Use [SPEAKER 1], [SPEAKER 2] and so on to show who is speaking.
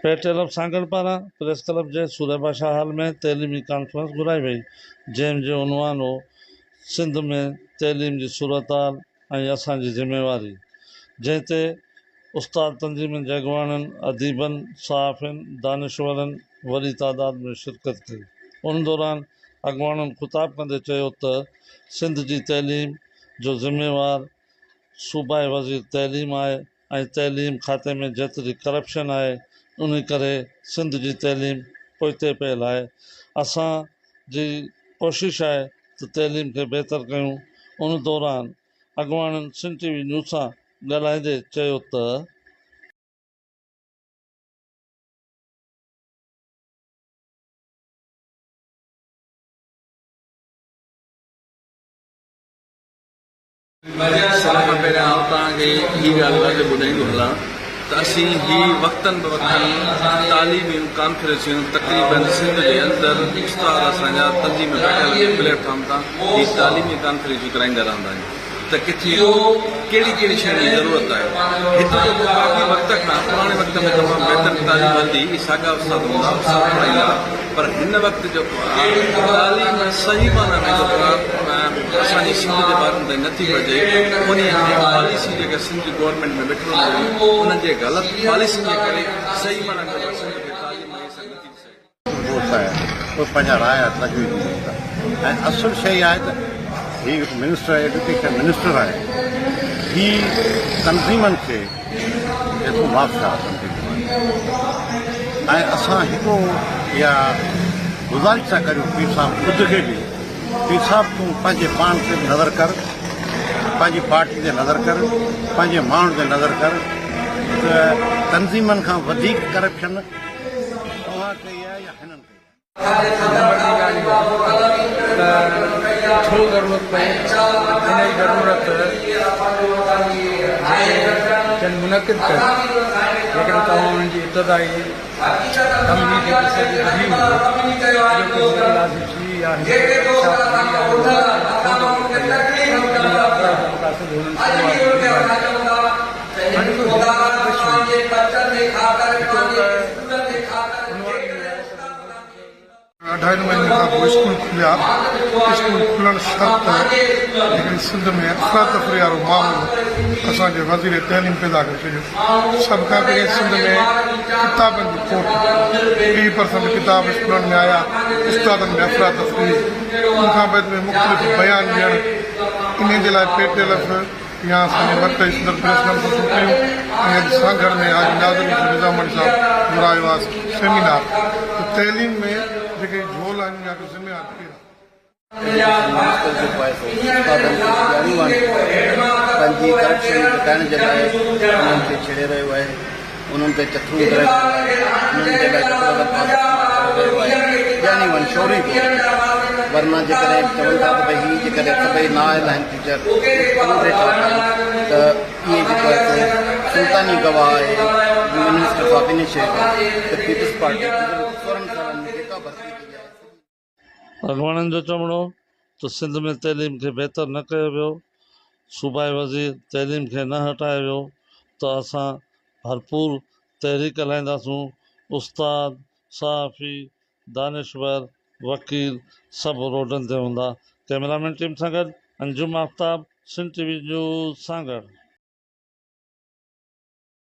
[SPEAKER 1] پيٽيل F Sanghar پاران press club جي سورهيه بادشاهه هال ۾ تعليمي ڪانفرنس گهرائي وئي، جنهن جو عنوان هو سنڌ ۾ تعليم جي صورتحال ۽ اسان جي ذميواري، جنهن تي استاد تنظيمن جي اڳواڻن، اديبن، صحافين، دانشورن وڏي تعداد ۾ شرڪت ڪئي. ان دوران اڳواڻن خطاب ڪندي چيو ته سنڌ جي تعليم جو ذميوار صوبائي وزير تعليم آهي ۽ تعليم کاتي ۾ جيتري ڪرپشن آهي انهي ڪري سنڌ جي تعليم پوئتي پيل آهي اسان جي ڪوشش آهي ته تعليم کي بهتر ڪيون ان دوران اڳواڻن سنڌ ٽي وي نيوز سان ڳالهائيندي چيو ته.
[SPEAKER 2] سڀ کان پهريان آئون توهان کي هي ڳالهه واضح ٻڌائيندو هلان ته اسين هي وقتن به وقتن تعليمي ڪانفرنسيون تقريبن سنڌ جي اندر استاد اسان جا تنظيم بيٺل پليٽ فارم تان هي تعليمي ڪانفرنسيون ڪرائيندا رهندا آهيون ته ڪٿي ڪهڙي ڪهڙي شين جي ضرورت آهي هتي جيڪو ڪافي وقت کان پراڻي وقت ۾ تمام بهتر تعليم هلندي هئي ساڳا استاد هوندا استاد پڙهائيندا پر هن وقت جيڪو آهي تعليم صحيح معنيٰ ۾ جيڪو آهي اسان جي سنڌ جي ٻارن تائين نٿي پهچي انهي جي پاليسي جيڪا سنڌ جي گورنمينٽ ۾ ويٺل هوندا آهن انهن جي غلط پاليسين جي ڪري صحيح معنيٰ ۾ جيڪو سنڌ کي تعليم ميسر نٿي ٿي سگهي.
[SPEAKER 3] دوست آهي اهي پنهنجا رايا تجويز ڏين ٿا ۽ اصل شيء اها آهي ته هي هڪ منسٽر ايڊيوڪيشن منسٽر آهي هي تنظيمن کي ايترو مافيا تنظيمون آهن ۽ اسان هڪڙو اها گذارش ٿا ڪريون پير صاحب خود کي به پير صاحب تون پنهنجي پاڻ تي به نظر ڪر پنهنجي پارٽي تي نظر ڪر پنهنجي ماڻهن تي نظر ڪر ته تنظيمن کان وڌيڪ ڪرپشن توهان ڪئي آهي يا هنن ڪئي آهي.
[SPEAKER 4] نمبر جي ڳالهه اها آهي ته ڇو ضرورت پئي ان جي ضرورت جيڪي جن منعقد ڪيو جيڪڏهن توهان انهن جي ابتدائي تمهيد قصي جي ٻڌي هوندي اڄوڪي هن لازم ٿي يا هن کي ڇا ٿي يا هن ڇو ضرورت پئي آهي ان ياترا جو مقاصد هنن شروعات ۾ ٻڌايو هاڻي ڏسو هن ٻه شيون هڪڙو ته عنوان اهو آهي ته
[SPEAKER 5] اڍائي مهينن کان پوء اسڪول کليا، اسڪول کلڻ شرط هڪڙي سنڌ ۾ افراتفري وارو ماحول اسان جي وزير تعليم پيدا ڪري ڇڏيو. سڀ کان پهرين سنڌ ۾ ڪتابن جي کوٽ، 30 پرسنٽ ڪتاب اسڪولن ۾ آيا، استادن ۾ افراتفري، ان کان بعد ۾ مختلف بيان ڏيڻ، انهي جي لاء پي ٽي ايل ايف يا اسان جي مرڪزي صدر پريس ڪانفرنسون ڪيون ۽ اڄ سانگهڙ ۾ حاجي ناظر حسين نظاماڻي صاحب گهرايو آهي سيمينار ته تعليم ۾ جيڪي جهول آهن ان جا ذميوار ڪير آهن.
[SPEAKER 6] ايجوڪيشن منسٽر جيڪو آهي سو استادن کي ڄاڻي واڻي پنهنجي ڪرپشن گهٽائڻ جي لاء انهن کي ڇيڙي رهيو آهي انهن تي چٿرون ڪري رهيو آهي انهن جي لاء گهٽ وڌ الفاظ استعمال ڪري رهيو آهي ڄاڻي واڻي شعوري طور تي ورنه جيڪڏهن چون ٿا ته ڀئي هي جيڪڏهن سڀئي نااهل آهن ٽيچر ڪمپليٽ آهن ته اهي جيڪو آهي سو سلطاني گواهه آهي منسٽر صاحب ان شيء جو ته پيپلز پارٽي گذريل 16 سالن ۾ جيڪا ڀرتي ڪئي آهي سڄي
[SPEAKER 1] اڳواڻن جو چوڻ هو ته سنڌ ۾ تعليم کي بهتر نه ڪيو ويو، صوبائي وزير تعليم کي نه هٽايو ويو ته اسان ڀرپور تحريڪ هلائينداسون، استاد، صحافي، دانشور، وڪيل سڀ روڊن تي هوندا، ڪئميرامين ٽيم سان گڏ Anjum Aftab, Sindh T V news, Sanghar.